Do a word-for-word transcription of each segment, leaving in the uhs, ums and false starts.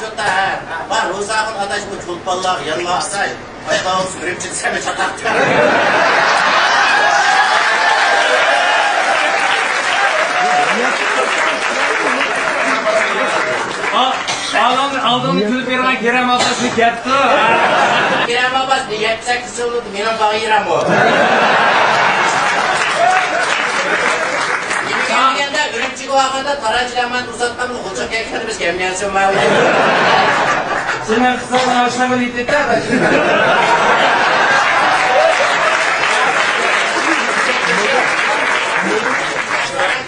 شۇتا، ھە. بار، روزاخۇن ئاداش بۇ چولپانلارغا يانما ئاتاي. بايقاۋۇز ئۈرۈمچى دېسەم چاتاق. ئا-، ئالدىڭ-، ئالدىڭدا كۈلۈپ بېرىدىغان كېرەم ئابباسنى كەپتۇ. كېرەم ئابباس يەتمىش سەككىز يىل بولدى، مېنىڭ باغ يېرىم ئۇ. دېگەندە ئۈرۈمچىگە بارغاندا تارانچىلار مانا ئۇزاتقان غۇلچۇق كەلگەندە بىز كەلمىگەنسىز ماۋۇ. سېنىڭ قىزىڭنىڭ ئاشۇنداق بىر يېتىدە.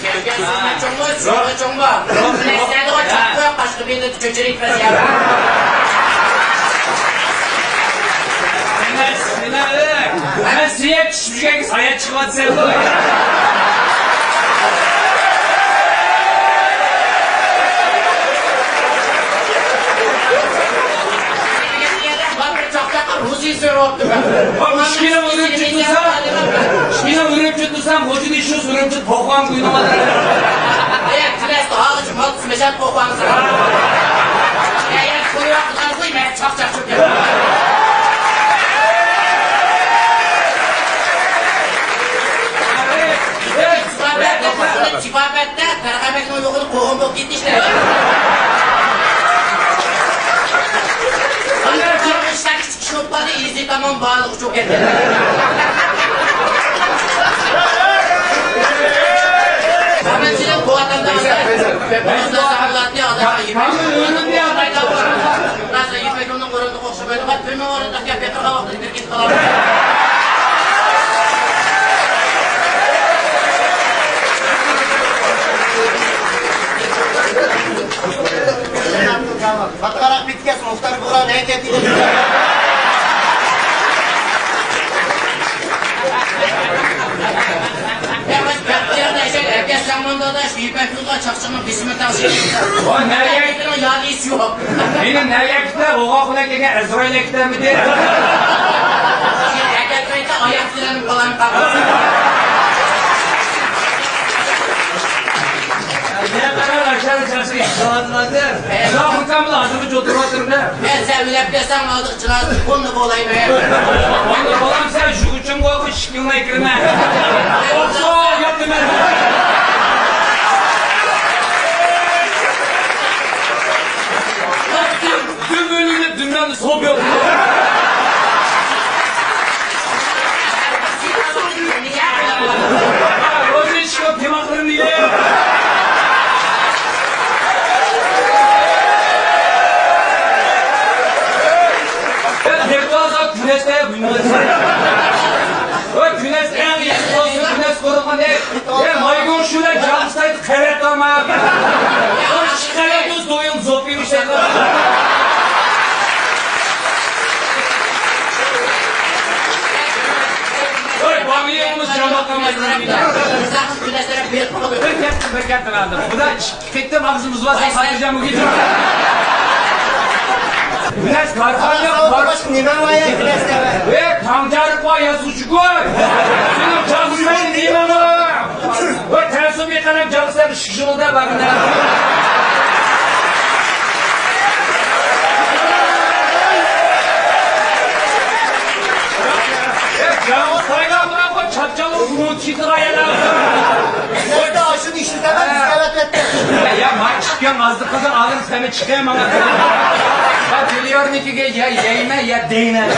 كەلگەن سىزنىڭ چوڭمۇ، سىزنىڭ چوڭمۇ؟ بىلەسىلەردىغۇ چاققۇ قاشقا بىلىدۇ. كۆچۈرۈپ بەرسە يا. مەن سىيەك چۈشۈپ يۈرگەنگە ساياق چىقىۋاتىسەنغۇ. بىر چاقچاققا روزى سۆرەپتىمەن. ئىككىنى ئۇرۇپ چۈتتۈرسەم، ئىككىنى ئۇرۇپ چۈتتۈرسەم، غوجىنى شۇ ئۇرۇپ چۈت پوقۇڭ گۇينىڭ. ئەي، تىلەس ھالىچ مال مەشەت پوقۇڭ. ئەي، قويۇۋاتقان قوي، مەن چاقچاق چۆكۈپ. ئەي، ئەي، تىپابەتتە، تىپابەتتە، تەرخەمەكنىڭ يوقىدا قوغۇن بولۇپ كېتىشتى. ئىشلەپ چىقىش بولۇپ قالدى، ئىزى تامام بارلىق ئۇچۇپ كەتتى. خەمەتچىلىك قۇۋۋەتلەندى. ئۆزلەر ساقلاتتى، ئادەمگە يىپەك. يىپەك يولىنىڭ ئورنىدا ئوخشىمايدۇ. قاتقاراق بىتكەس مۇختار بۇغرا نەگە كەتتى؟ ئەگەر سەن مۇنداق دەش يىپەك يولىدا چاقچاقنىڭ بېسىمى تەڭشەيدۇ. ۋاي، نەگە؟ يەنى يالىسى يوق. مېنى نەگە ئەكىتتى؟ ئوغاق بىلەن كەلگەن ئەزرائىل ئەكىتەمىدى؟ ئەكەتمەيدۇ، ئاياق بىلەن بالام قاپتۇ. نېمە قىلار، ئاشۇ چاقچاق ئىشلەۋاتمايدۇ. شۇڭا ھازىرغىچە ئولتۇرۇۋاتىمەن. مەن سەن ئۆلۈپ كەتسەڭ، ئالدىغا چىراغ ئوندا بولايمەن. ئوندا بولامسەن، شۇ ئۈچۈن بولغۇ ئىشىكىڭنى ئەكىرمە. ئوخشاپ ياتىمەن. دۈم، دۈم ئۆلۈمنى دۈمدەمدە سوپ يوق. ئۆزى ئىشىك تىماقلىرىنى يەپ. دەرۋازا كۈنەستە بۇيرۇلسا. ۋە كۈنەس ئەڭ يېقىن دوستى كۈنەس قورۇغان ئەي. يا مايمۇن شۇلار جانسايدى قەۋەت ئالما. ئىككى قەۋەت ئۆز دويۇڭ زوپىنى شەيتان. ۋاي، بامىيىڭىز جاماقامايدۇ. بىر كەتتىم، بىر كەتتىم ئەمدى. بۇدا ئىككى قېتىم ئاغزىمىز بار، ساتىجام بۇ گېچە. بىلەس كارخانا بار. باشقا نېمە بار يا، بىلەس نېمە؟ ئەي، تاڭجارىق بار، يازغۇچى گۇي. سېنىڭ جازىسىڭ نېمە بار؟ ۋە تەسىر بىر قەلەم جازىسەن، ئىشىك جۇمۇدا بارمىدى. ئەي، جازىسايلا بۇ چاپچاللىق بۇ چىقىرا يەنە. بىلەس ئاشۇنى ئىشلىتەمەن، بىز ئەۋەتمەتتە. يا، ما چىققان ئازلىق قىلدىڭ، ئالىم سەمە چىققان ماڭا. ما تېلېۋىزورنىڭكىگە يا يەيمەن، يا دەيمەن.